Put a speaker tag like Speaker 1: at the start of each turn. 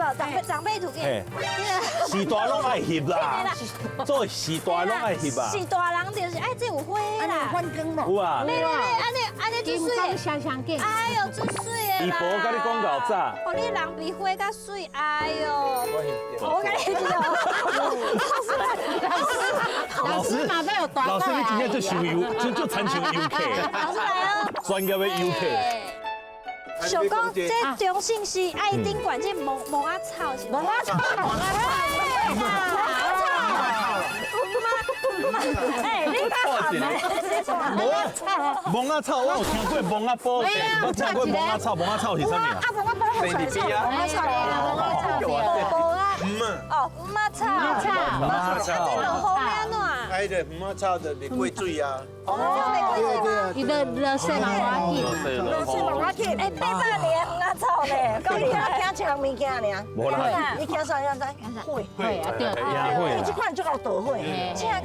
Speaker 1: 無？長輩長輩圖見。
Speaker 2: 序大攏愛翕啦，做序大攏愛翕啊。
Speaker 1: 序大人就是愛這有花啦。
Speaker 3: 反光無？
Speaker 2: 有啊。
Speaker 1: 對對對，按呢按呢足媠。
Speaker 4: 相相見。
Speaker 1: 哎喲，足媠的啦。
Speaker 2: 伊婆佮你講夠早。
Speaker 1: 哦，你人比花較媠，哎喲。我共你講。
Speaker 2: 老師，老師，你今天就想遊，就親像遊客。
Speaker 1: 老師來哦。
Speaker 2: 專業的遊客。
Speaker 1: 想講這中信是愛頂懸這摸摸仔草是？摸仔草，摸仔草，哎，你較含的？
Speaker 2: 摸仔草，我有聽過摸仔寶，無聽過摸仔草。摸仔草是啥物啊？
Speaker 1: 啊，摸仔寶好出來，摸仔草，摸仔草，無啊，哦，摸仔草，摸仔草，啊，這落雨欲按怎？
Speaker 5: 哎，這摸仔草就袂過水啊。
Speaker 1: 哦，袂過水嗎？
Speaker 4: 伊就落雪嘛無要緊，
Speaker 3: 落雪嘛無要緊。
Speaker 1: 哎，800年摸仔草咧，
Speaker 3: 講你驚一項物件爾。
Speaker 2: 無啦。
Speaker 3: 你驚啥？啥？火。
Speaker 4: 火啊，對。
Speaker 2: 火。
Speaker 3: 這款足夠著火。
Speaker 1: 真假？